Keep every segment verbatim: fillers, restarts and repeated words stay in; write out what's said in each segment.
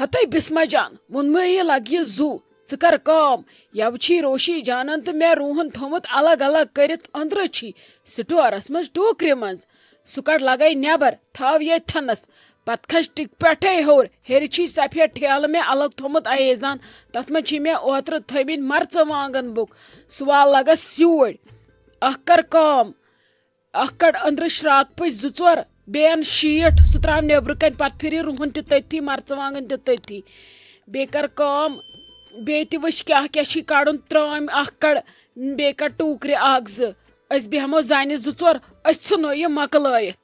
ہتے بسمہ جان، ووٚنمے یہِ لگہِ زُو، ژٕ کر کٲم، یوٕ چھی روشی جانن تہٕ مےٚ روحن تھوٚمُت الگ الگ کٔرِتھ، أنٛدرٕ چھی سٹورس منٛز ٹوٗکرِ منٛز۔ سُہ کڑ لگے نٮ۪بر، تھاو ییٚتھنس۔ پتہٕ کھژ ٹِک پٮ۪ٹھے ہیوٚر، ہیٚرِ چھی سفید ٹھیلہٕ مےٚ الگ تھوٚمُت ایزان، تتھ منٛز چھی مےٚ اوترٕ تھٲومٕتۍ مرژٕ وانگن بُک، سُہ وال لگس سیوٗرۍ۔ اکھ کر کٲم، اکھ کڑ أنٛدرٕ شراکہٕ پٔچ زٕ ژور، بیٚیہِ اَن شیٖٹ، سُہ ترٛاو نیٚبرٕ کنہِ، پتہٕ پھِر یہِ رُہُن تہِ تٔتھی، مرژٕوانٛگن تہِ تٔتھی۔ بیٚیہِ کر کٲم، بیٚیہِ تہِ وٕچھ کیٛاہ کیٛاہ چھی کڑُن، ترٛٲمۍ اکھ کڑ، بیٚیہِ کڑ ٹوٗکرِ اکھ زٕ۔ أسۍ بیٚہمو زنہِ زٕ ژور، أسۍ ژھٕنو یہِ مۄکلٲیِتھ۔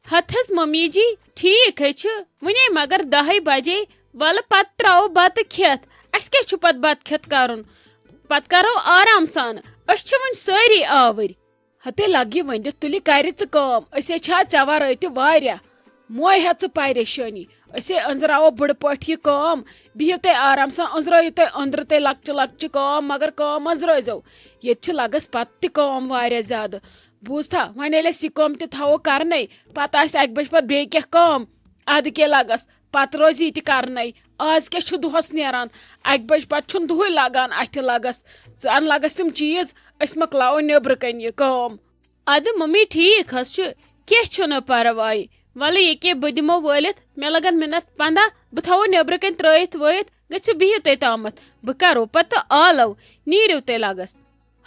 ہتہٕ حظ ممی جی، ٹھیٖک حظ چھُ، وُنے مگر دَہے بجے، ولہٕ پتہٕ ترٛاوو بتہٕ کھٮ۪تھ۔ اَسہِ کیٛاہ چھُ پتہٕ بتہٕ کھٮ۪تھ کرُن؟ پتہٕ کرو آرام سان، أسۍ چھِ وُنہِ سٲری آوٕرۍ۔ ہتے لگہِ ؤنِتھ، تُلہِ کرِ ژٕ کٲم، أسے چھا ژےٚ ورٲے تہِ واریاہ۔ موے ہےٚ ژٕ پریشٲنی، أسے أنٛزراوو بٕڈٕ پٲٹھۍ یہِ کٲم۔ بِہِو تُہۍ آرام سان، أنٛزرٲیِو تُہۍ أنٛدرٕ تُہۍ لۄکچہِ لۄکچہِ کٲم، مگر کٲم أنٛزرٲیزیو۔ ییٚتہِ چھِ لگس پتہٕ تہِ کٲم واریاہ زیادٕ۔ بوٗزتھا، وۄنۍ ییٚلہِ أسۍ یہِ کٲم تہِ تھاوو کرنے، پتہٕ آسہِ اکہِ بجہِ پتہٕ بیٚیہِ کینٛہہ کٲم، ادٕ کیٛاہ لگس، پتہٕ روزِ یہِ تہِ کرنے۔ آز کیٛاہ چھُ دۄہس نیران؟ اکہِ بجہِ پتہٕ چھُنہٕ دُہٕے لگان اتھِ لگس۔ ژٕ ان لگس تِم چیٖز، أسۍ مۄکلاوو نیٚبرٕ کنہِ یہِ کٲم۔ ادٕ ممی، ٹھیٖک حظ چھُ، کینٛہہ چھُنہٕ پرواے۔ ولہٕ ییٚکیٛاہ بہٕ دِمو وٲلِتھ، مےٚ لگن مِنٹ پنٛداہ، بہٕ تھاوو نیٚبرٕ کنہِ ترٲیِتھ وٲیِتھ، گٔژھِو بِہِو تُہۍ تامتھ، بہٕ کرو پتہٕ آلو، نیٖرِو تُہۍ لگس۔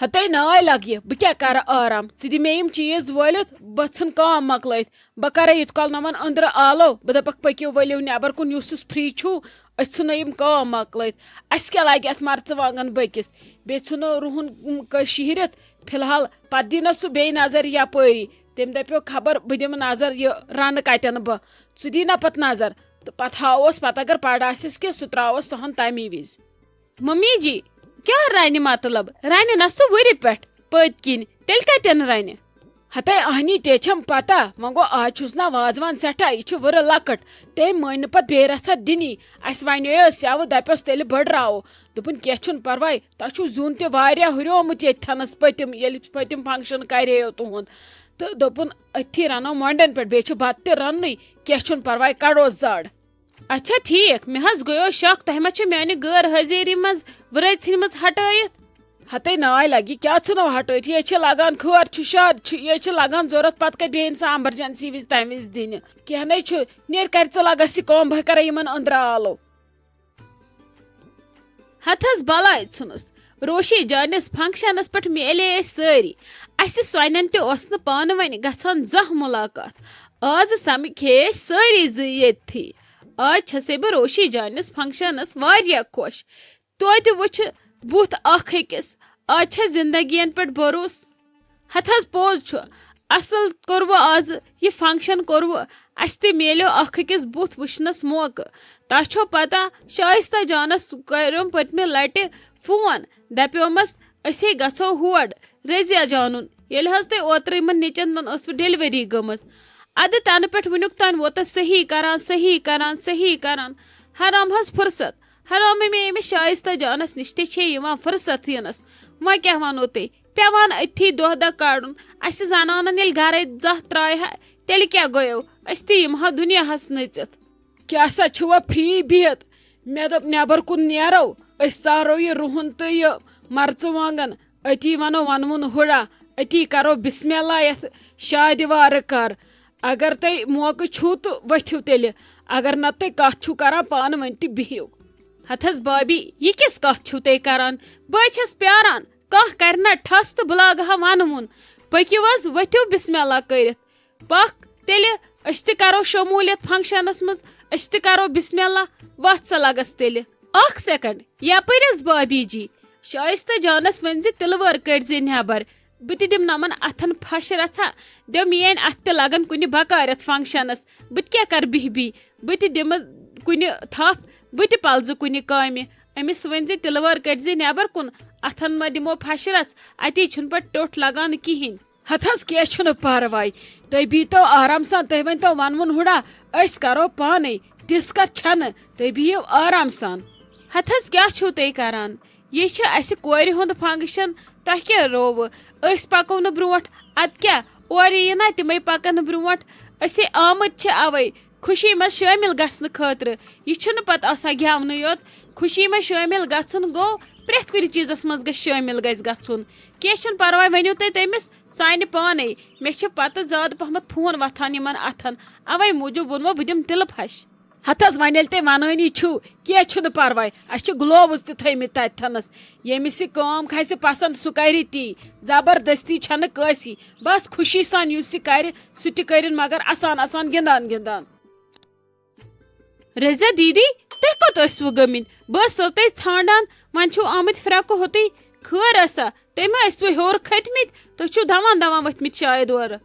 ہتے ناے لگہِ، بہٕ کیٛاہ کرٕ آرام؟ ژٕ دِ مےٚ یِم چیٖز وٲلِتھ، بہٕ ژھٕن کٲم مۄکلٲیِتھ۔ بہٕ کرے یُتھ کال نۄمن أنٛدرٕ آلو، بہٕ دپکھ پٔکِو ؤلِو نٮ۪بر کُن، یُس یُس فری چھُو، أسۍ ژھٕنو یِم کٲم مۄکلٲیِتھ۔ اَسہِ کیٛاہ لگہِ اَتھ مرژٕوانٛگن بٔکِس؟ بیٚیہِ ژھٕنو رُہُن، م، کٔ-، شِہرِتھ۔ فی الحال پتہٕ دی نہ سُہ بیٚیہِ نظر یپٲری۔ تٔمۍ دپیو خبر بہٕ دِمہٕ نظر یہِ رنہٕ کتٮ۪ن بہٕ۔ سُہ دی نہ پتہٕ نظر۔ تہٕ پتہٕ ہاووس پتہٕ اگر پڑ آسٮ۪س کینٛہہ سُہ ترٛاووس تہن تمی وِزِ۔ ممی جی، کیٛاہ رنہِ مطلب؟ رنہِ نہ سُہ وُرِ پٮ۪ٹھ پٔتۍ کِنۍ، تیٚلہِ کتٮ۪ن رنہِ؟ ہتے اہنی تے چھم پتہ، وۄنۍ گوٚو آز چھُس نہ وازوان سٮ۪ٹھاہ، یہِ چھِ وُرٕ لۄکٕٹ۔ تٔمۍ مٲنۍ نہٕ پتہٕ بیٚیہِ رژھا دِنی۔ اسہِ ونیو سیوٕ دپیوس تیٚلہِ بٔڑراوو۔ دوٚپُن کینٛہہ چھُنہٕ پرواے، تۄہہِ چھُو زیُن تہِ واریاہ ہُریومُت ییٚتہِ تھنس پٔتِم، ییٚلہِ پٔتِم فنکشن کرییو تُہُنٛد۔ تہٕ دوٚپُن أتھی رنو مۄنڈن پٮ۪ٹھ، بیٚیہِ چھِ بتہٕ تہِ رننُے، کینٛہہ چھُنہٕ پرواے، کڑوس زڈ۔ اچھا ٹھیک، مےٚ حظ گٔیو شک، تۄہہِ ما چھِ میانہِ غٲر حٲضری منٛز وٕرٲے ژھٕنمٕژ ہٹٲیِتھ؟ ہتے ناے لگہِ، کیٛاہ ژھٕنو ہٹٲیِتھ؟ یہِ چھِ لگان خٲر چھُ شاد چھُ، یہِ چھِ لگان ضروٗرت، پتہٕ کتہِ بیٚہن سۄ ایمرجنسی وِزِ تمہِ وِزِ دِنہِ؟ کینٛہہ نے چھُ، نیر کرِ ژٕ لگس یہِ کٲم، بہٕ کرے یِمن أنٛدرٕ آلو۔ ہتہٕ حظ بلاے ژھُنُس، روشی جانِس فنکشنس پٮ۪ٹھ میلے أسۍ سٲری۔ اسہِ سۄنٮ۪ن تہِ اوس نہٕ پانہٕ ؤنۍ گژھان زانٛہہ مُلاقات۔ آز سمکھے أسۍ سٲری زٕ ییٚتتھٕے۔ آز چھسے بہٕ روشی جانِس فنکشنس واریاہ خۄش۔ توتہِ وٕچھِ بُتھ اکھ أکِس۔ آز چھےٚ زندگین پٮ۪ٹھ بھروسہٕ۔ ہتہٕ حظ پوٚز چھُ، اصل کوٚروٕ آز یہِ فنکشن کوٚروٕ، اسہِ تہِ میلیو اکھ أکِس بُتھ وٕچھنس موقعہٕ۔ تۄہہِ چھو پتہ، شائستہ جانس کریوم پٔتمہِ لٹہِ فون، دپیومس أسۍ ہے گژھو ہور رضیہ جانُن، ییٚلہِ حظ تۄہہِ اوترٕ یِمن نیٚچن دۄن ٲسوٕ ڈیلیوری گٔمٕژ۔ ادٕ تنہٕ پٮ۪ٹھ وٕنیُک تام ووتس صحیح کران، صحیح کران، صحیح کران۔ حرام حظ فرصت، حرام مےٚ أمِس شائستہ جانس نِش تہِ چھے یِوان فرصت ینس۔ وۄنۍ کیٛاہ ونو تۄہہِ، پٮ۪وان أتھی دۄہ دۄہ کڑُن۔ اسہِ زنانن ییٚلہِ گرے زانٛہہ ترٛایہِ ہا، تیٚلہِ کیٛاہ گوٚیو؟ أسۍ تہِ یِمہٕ ہا دُنیاہس نٔژِتھ۔ کیٛاہ سا چھِوا فری بِہِتھ؟ مےٚ دوٚپ نٮ۪بر کُن نیرو، أسۍ ژارو یہِ رُہُن تہٕ یہِ مرژٕوانٛگن۔ أتی ونو ونوُن ہُرا، أتی کرو بسم اللہ یتھ شادِ وارٕ کار۔ اگر تۄہہِ موقعہٕ چھُو تہٕ ؤتھِو تیٚلہِ، اگر نتہٕ تُہۍ کتھ چھِو کران پانہٕ ؤنۍ تہِ بِہِو۔ ہتہٕ حظ بابی، یہِ کِژھ کتھ چھِو تُہۍ کران؟ بہٕ حظ چھَس پیاران، کانٛہہ کرِ نہ ٹھس تہٕ بہٕ لاگہٕ ہا ونوُن۔ پٔکِو حظ، ؤتھِو بسم اللہ کٔرِتھ۔ پکھ تیٚلہِ، أسۍ تہِ کرو شموٗلیت فنکشنس منٛز، أسۍ تہِ کرو بسم اللہ۔ وتھ سا لگس تیٚلہِ۔ اکھ سیکنڈ، یپٲرۍ حظ بابی جی، شائستہ جانس ؤنۍ زِ تِلہٕ وٲر کٔڑۍ زِ نٮ۪بر۔ بہٕ تہِ دِمہٕ نۄمن اتھن پھش رژھا، دِم میٲنۍ اتھٕ تہِ لگن کُنہِ بکارِ اتھ فنکشنس۔ بہٕ تہِ کیٛاہ کرٕ بِہہ بِہہ، بہٕ تہِ دِمہٕ کُنہِ تھپھ، بہٕ تہِ پلزٕ کُنہِ کامہِ۔ أمِس ؤنۍ زِ تِلہٕ وٲر کٔڑۍ زِ نٮ۪بر کُن، اتھن ما دِمو پھش رژھ، اتی چھُنہٕ پتہٕ ٹوٚٹھ لگان کِہینۍ۔ ہتہٕ حظ کینٛہہ چھُنہٕ پرواے، تُہۍ بیٖہتو آرام سان، تُہۍ ؤنۍتو ونوُن ہُرا، أسۍ کرو پانے، تِژھ کتھ چھنہٕ، تُہۍ بِہِو آرام سان۔ ہتہٕ حظ کیٛاہ چھِو تُہۍ کران؟ یہِ چھِ اسہِ کورِ ہُنٛد فنکشن، تۄہہِ کیٛاہ رووٕ؟ أسۍ پکو نہٕ برونٛٹھ، ادٕ کیٛاہ، اورٕ یِیہِ نا تِمے پکن برونٛٹھ۔ أسے آمٕتۍ چھِ اوے، خوشی منٛز شٲمِل گژھنہٕ خٲطرٕ۔ یہِ چھُنہٕ پتہٕ آسان گٮ۪ونٕے یوت۔ خوشی منٛز شٲمِل گژھُن گوٚو پرٛٮ۪تھ کُنہِ چیٖزس منٛز گژھِ شٲمِل گژھِ گژھُن۔ کینٛہہ چھُنہٕ پرواے، ؤنِو تُہۍ تٔمِس، سُہ انہِ پانے۔ مےٚ چھِ پتہٕ زیادٕ پہمتھ فون وۄتھان یِمن اتھن، اوے موٗجوٗب ووٚنمو بہٕ دِمہٕ تِلہٕ پھش۔ ہتہٕ حظ، وۄنۍ ییٚلہِ تُہۍ ونٲنی چھِو، کینٛہہ چھُنہٕ پرواے، اسہِ چھِ گلووز تہِ تھٲومٕتۍ تتہِ تھنس۔ ییٚمِس یہِ کٲم کھسہِ پسند، سُہ کرِ تی۔ زبردستی چھنہٕ کٲنٛسی۔ بس خوشی سان یُس یہِ کرِ، سُہ تہِ کٔرِن، مگر اسان اسان، گِنٛدان گِنٛدان۔ رضیہ دیدی، تُہۍ کوٚت ٲسوٕ گٔمٕتۍ؟ بہٕ ٲسسو تۄہہِ ژھانڈان، وۄنۍ چھِو آمٕتۍ فراکہٕ ہوٚتُے۔ خٲر ٲسا؟ تُہۍ ما ٲسوٕ ہیوٚر کھٔتمٕتۍ؟ تُہۍ چھِو دوان دوان ؤتھمٕتۍ شاید اورٕ۔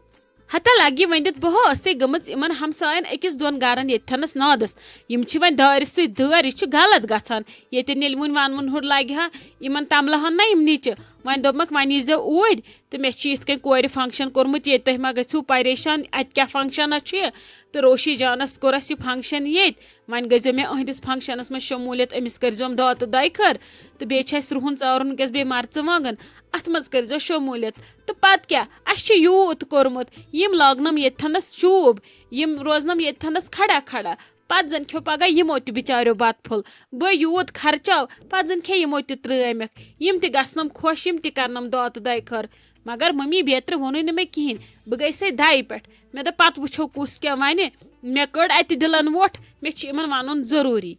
ہتا لگہِ ؤنِتھ، بہٕ ہا ٲسٕے گٔمٕژ یِمن ہمساین أکِس دۄن گرن ییٚتہِ تھنس نادس۔ یِم چھِ وۄنۍ دارِ سۭتۍ دٲرۍ، یہِ چھُ غلط گژھان۔ ییٚتٮ۪ن ییٚلہِ وُنہِ ونوُن ہُر لگہِ ہا، یِمن تملہٕ ہن نا یِم نِچہِ۔ وۄنۍ دوٚپمکھ، وۄنۍ ییٖزیو اوٗرۍ۔ تہٕ مےٚ چھِ یِتھ کٔنۍ کورِ function کوٚرمُت ییٚتہِ، تُہۍ ما گٔژھِو پریشان، اتہِ کیٛاہ functionا چھُ یہِ؟ تہٕ روشی جانس کوٚر اسہِ یہِ function ییٚتہِ۔ وۄنۍ گٔژھۍزیو مےٚ أہنٛدِس functionس منٛز شموٗلیت، أمِس کٔرۍزیوم دعا تہٕ دۄیہِ خٲر۔ تہٕ بیٚیہِ چھِ اسہِ رُہُن ژارُن وٕنکیٚس، بیٚیہِ مرژٕوانٛگن، اتھ منٛز کٔرۍزیو شموٗلیت۔ تہٕ پتہٕ کیٛاہ، اسہِ چھُ یوٗت کوٚرمُت، یِم لاگنم ییٚتہِ تھنس چوٗب، یِم روزنم ییٚتہِ تھنس کھڑا کھڑا۔ پتہٕ زن کھیوٚو پگاہ یِمو تہِ بِچاریو بتہٕ پھوٚل۔ بہٕ یوٗت خرچاو، پتہٕ زن کھے یِمو تہِ ترٲمکھ۔ یِم تہِ گژھنم خۄش، یِم تہِ کرنم دعا تہٕ دۄیہِ خٲر۔ مگر ممی بیترِ ووٚنُے نہٕ مےٚ کِہینۍ۔ بہٕ گٔیسے دَے پٮ۪ٹھ۔ مےٚ دوٚپ، پتہٕ وٕچھو کُس کیٛاہ ونہِ۔ مےٚ کٔڑ اتہِ دِلن وۄٹھ، مےٚ چھُ یِمن ونُن ضروٗری۔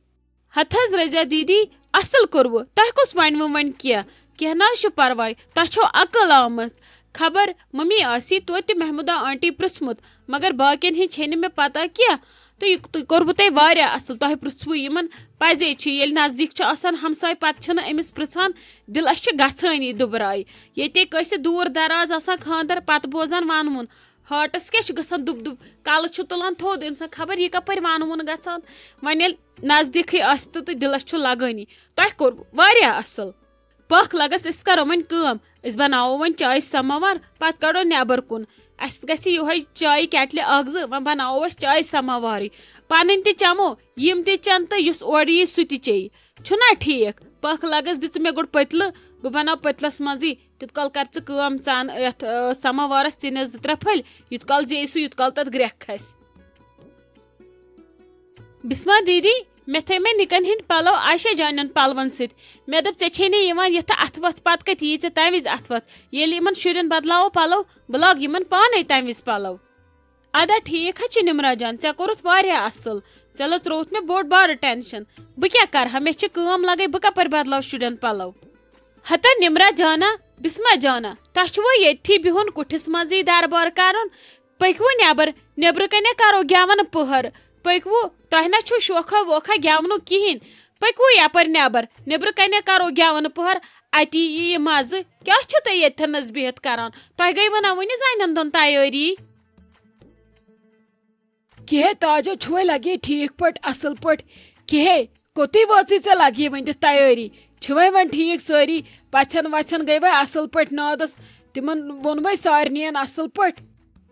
ہتہٕ حظ رضیہ دیدی، اصل کوٚروٕ، تۄہہِ کُس ونوٕ وۄنۍ کینٛہہ؟ کینٛہہ نہ حظ چھُ پرواے، تۄہہِ چھو عقل آمٕژ۔ خبر ممی آسی توتہِ محمودہ آنٹی پرژھمُت، مگر باقین ہٕنٛز چھے نہٕ مےٚ پتہ کینٛہہ۔ تہٕ یہِ تہٕ کوٚروٕ تۄہہِ واریاہ اصل، تۄہہِ پرژھوٕ یِمن۔ پزے چھِ، ییٚلہِ نزدیٖک چھِ آسان ہمساے، پتہٕ چھِنہٕ أمِس پرژھان، دِلس چھِ گژھٲنی دُبراے۔ ییٚتے کٲنٛسہِ دوٗر دراز آسان خانٛدر، پتہٕ بوزان ونوُن، ہارٹس کیٛاہ چھُ گژھان دُب دُب، کلہٕ چھُ تُلان تھوٚد، انسان خبر یہِ کپٲرۍ ونوُن گژھان۔ وۄنۍ ییٚلہِ نزدیٖکھٕے آسہِ تہٕ، تہٕ دِلس چھُ لگٲنی۔ تۄہہِ کوٚر واریاہ اصل۔ پکھ لگس، أسۍ کرو وۄنۍ کٲم، أسۍ بناوو وۄنۍ چایہِ سماوار، پتہٕ کڑو نٮ۪بر کُن۔ اسہِ گژھِ یِہوٚے چایہِ کیٹلہِ اکھ زٕ، وۄنۍ بناوو أسۍ چایہِ سماوارٕے۔ پنٕنۍ تہِ چمو، یِم تہِ چٮ۪ن تہٕ یُس اورٕ یی سُہ تہِ چیٚیہِ۔ چھُنا ٹھیٖک؟ پکھ لگس، دِ ژٕ مےٚ گۄڈٕ پٔتلہٕ، بہٕ بناو پٔتلس منٛزٕے۔ تیوٗت کال کر ژٕ کٲم، ژٕ ان یتھ، آ، سماوارس ژِنہِ زٕ ترٛےٚ پھٔلۍ، یوٗت کال زیٚیہِ سُہ، یوٗت کال تتھ گرٛٮ۪کھ کھسہِ۔ بسما دیدی، مےٚ تھٲے مےٚ نِکن ہٕنٛدۍ پلو عائشہ جانٮ۪ن پلون سۭتۍ۔ مےٚ دوٚپ، ژےٚ چھے نہٕ یِوان یتھٕ اتھٕ وتھٕ، پتہٕ کتہِ ییہِ ژےٚ تمہِ وِزِ اتھٕ وتھٕ؟ ییٚلہِ یِمن شُرٮ۪ن بدلاوو پلو، بہٕ لاگہٕ یِمن پانے تمہِ وِزِ پلو۔ ادا ٹھیٖک حظ چھُ نمرا جان، ژےٚ کوٚرُتھ واریاہ اصل۔ ژےٚ لٔژرووُتھ مےٚ بوٚڑ بارٕ ٹینشن۔ بہٕ کیٛاہ کرٕ ہا؟ مےٚ چھِ کٲم لگے، بہٕ کپٲرۍ بدلاو شُرٮ۪ن پلو؟ ہتا نمرا جانا، بسما جانا، تۄہہِ چھُوا ییٚتھی بِہُن، کُٹھِس منٛزٕے دربار کرُن؟ پٔکِو نٮ۪بر، نیٚبرٕ کنہِ کرو گٮ۪وَن پٔہر۔ پٔکِو، تۄہہِ نہ چھُو شوکھا ووکھا گٮ۪ونُک کِہیٖنۍ۔ پٔکِو یپٲرۍ نٮ۪بر، نیٚبرٕ کنہِ کرو گٮ۪وَن پٔہر، اتی یِیہِ مزٕ۔ کیٛاہ چھِو تُہۍ ییٚتھٮ۪نس بِہِتھ کران؟ تۄہہِ گٔیوٕ نا وُنہِ زنٮ۪ن دۄن تیٲری؟ کِہے تاجو، چھُوے لگے ٹھیٖک پٲٹھۍ، اصل پٲٹھۍ؟ کِہے، کوٚتُے وٲژٕے ژےٚ لگے وۄنۍ دِتھ تیٲری؟ چھِوے وۄنۍ ٹھیٖک سٲری؟ پژھٮ۪ن وژھٮ۪ن گٔے وۄنۍ اصل پٲٹھۍ نادس؟ تِمن ووٚن وۄنۍ سارنٕین اصل پٲٹھۍ؟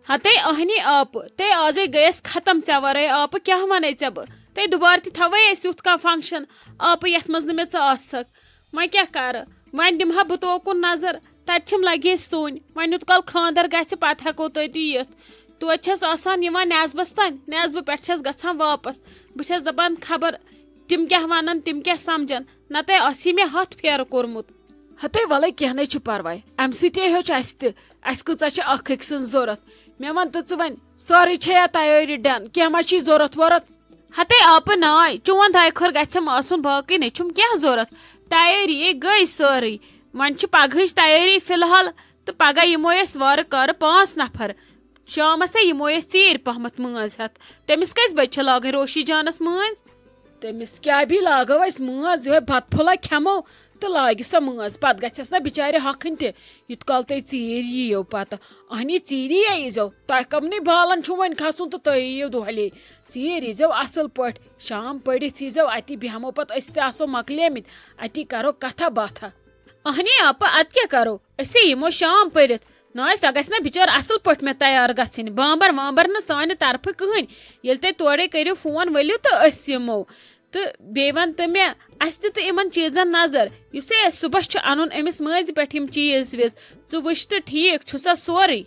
ہتے اہنی آپہٕ، تے آزے گٔیس ختم، ژےٚ ورٲے آپہٕ کیٛاہ ونَے ژےٚ بہٕ؟ تے دُبارٕ تہِ تھاوے أسۍ یُتھ کانٛہہ function آپہٕ یتھ منٛز نہٕ مےٚ ژٕ آسکھ۔ وۄنۍ کیٛاہ کرٕ؟ وۄنۍ دِمہٕ ہا بہٕ توکُن نظر، تتہِ چھِم لگے سُنۍ۔ وۄنۍ یُت کال خانٛدر گژھِ، پتہٕ ہٮ۪کو تُہۍ تہِ یِتھ۔ توتہِ چھَس آسان یِوان نیصبس تام، نیصبہٕ پٮ۪ٹھ چھَس گژھان واپس۔ بہٕ چھَس دپان، خبر تِم کیٛاہ ونن، تِم کیٛاہ سمجھن، نتہٕ آسہِ ہے مےٚ ہتھ پھیرٕ کوٚرمُت۔ ہتے ولے، کینٛہہ نے چھُ پرواے، امہِ سۭتۍ ہے ہیوٚچھ اسہِ تہِ، اسہِ کۭژاہ چھِ اکھ أکۍ سٕنٛز ضروٗرت۔ مےٚ ون تہٕ ژٕ وۄنۍ، سٲرٕے چھےٚ یا تیٲری done؟ کینٛہہ ما چھِی ضروٗرت وورت؟ ہتے آپہٕ ناے، چون داے خٲر گژھٮ۪م آسُن، باقٕے نے چھُم کینٛہہ ضروٗرت۔ تیٲری ہے گٔے سٲرٕے، وۄنۍ چھِ پگہٕچ تیٲری فی الحال، تہٕ پگاہ یِمو أسۍ وارٕ کارٕ پانٛژھ نفر۔ شامس ہے یِمو أسۍ ژیٖرۍ پہمتھ مٲنٛز ہٮ۪تھ۔ تٔمِس کٔژِ بجہِ چھِ لاگٕنۍ روشی جانس مٲنٛز؟ تٔمِس کیٛاہ بیٚیہِ لاگو أسۍ مٲنٛز، یِہوٚے بتہٕ پھوٚلہ کھٮ۪مو تہٕ لاگہِ سۄ مٲنٛز۔ پتہٕ گژھٮ۪س نا بِچارِ ہۄکھٕنۍ تہِ، یُت کال تُہۍ ژیٖرۍ یِیِو پتہٕ۔ اہنی، ژیٖری ہے ییٖزیو، تۄہہِ کمنٕے بالن چھُو وۄنۍ کھسُن تہٕ تُہۍ یِیِو دۄہلے۔ ژیٖرۍ ییٖزیو اصل پٲٹھۍ، شام پٔرِتھ ییٖزیو، اتی بیٚہمو پتہٕ، أسۍ تہِ آسو مۄکلیمٕتۍ، اتی کرو کتھا باتھا۔ اہنی آپہٕ، ادٕ کیٛاہ کرو؟ أسے یِمو شام پٔرِتھ۔ نہ، سۄ گژھِ نہ بِچٲر اصل پٲٹھۍ مےٚ تیار گژھٕنۍ۔ بامبر وامبر نہٕ سانہِ طرفہٕ کٕہٕنۍ۔ ییٚلہِ تۄہہِ تورے کٔرِو فون، ؤلِو تہٕ أسۍ یِمو۔ تہٕ بیٚیہِ وَن تہٕ مےٚ، اَسہِ دِ تہٕ یِمن چیٖزن نظر، یُسے اَسہِ صُبحس چھُ اَنُن أمِس مٲنٛزِ پٮ۪ٹھ یِم چیٖز ویٖز۔ ژٕ وٕچھ تہٕ ٹھیٖک چھُ سا سورُے۔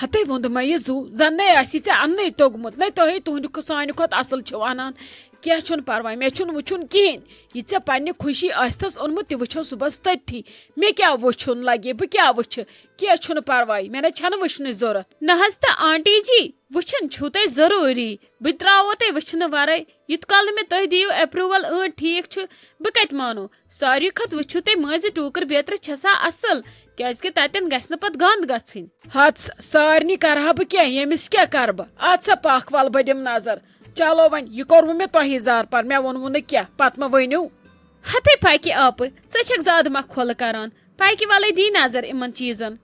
ہتے ووٚند مےٚ یہِ زُو، زن نے آسی ژےٚ اننٕے توٚگمُت، نے تۄہے تُہنٛدِ کھۄ-، سانہِ کھۄتہٕ اصل چھِو انان۔ کینٛہہ چھُنہٕ پرواے، مےٚ چھُنہٕ وٕچھُن کِہیٖنۍ۔ یہِ ژےٚ پننہِ خوشی آسِتھس اوٚنمُت، تہِ وٕچھو صُبحس تٔتھی۔ مےٚ کیٛاہ وٕچھُن لگہِ، بہٕ کیٛاہ وٕچھِ؟ کینٛہہ چھُنہٕ پرواے، مےٚ نے چھنہٕ وٕچھنٕچ ضروٗرت۔ نہ حظ تہٕ آنٹی جی، وٕچھُن چھُو تۄہہِ ضروٗری۔ بہٕ تہِ ترٛاوو تۄہہِ وٕچھنہٕ ورٲے۔ یُتھ کال نہٕ مےٚ تُہۍ دِیِو اپروول، اۭں، ٹھیٖک چھُ، بہٕ کَتہِ مانو؟ ساروی کھۄتہٕ وٕچھِو تُہۍ مٲنٛزِ ٹوٗکٕر بیترِ چھےٚ سا اَصٕل، کیٛازِکہِ تَتٮ۪ن گژھِ نہٕ پَتہٕ گنٛد گژھٕنۍ۔ ہتس سارنٕے کرٕ ہا بہٕ کینٛہہ، ییٚمِس کیٛاہ کرٕ بہٕ؟ اَدٕ سا پکھ، وَلہٕ بہٕ دِمہٕ نظر۔ چلو وۄنۍ، یہِ کوٚروٕ مےٚ تۄہی زارپار، مےٚ ووٚنوٕ نہٕ کینٛہہ، پتہٕ مہ ؤنِو۔ ہتے پھکہِ آپہٕ، ژٕ چھَکھ زیادٕ مکھولہٕ کران۔ پھکہِ وَلَے دی نظر یِمن چیٖزن۔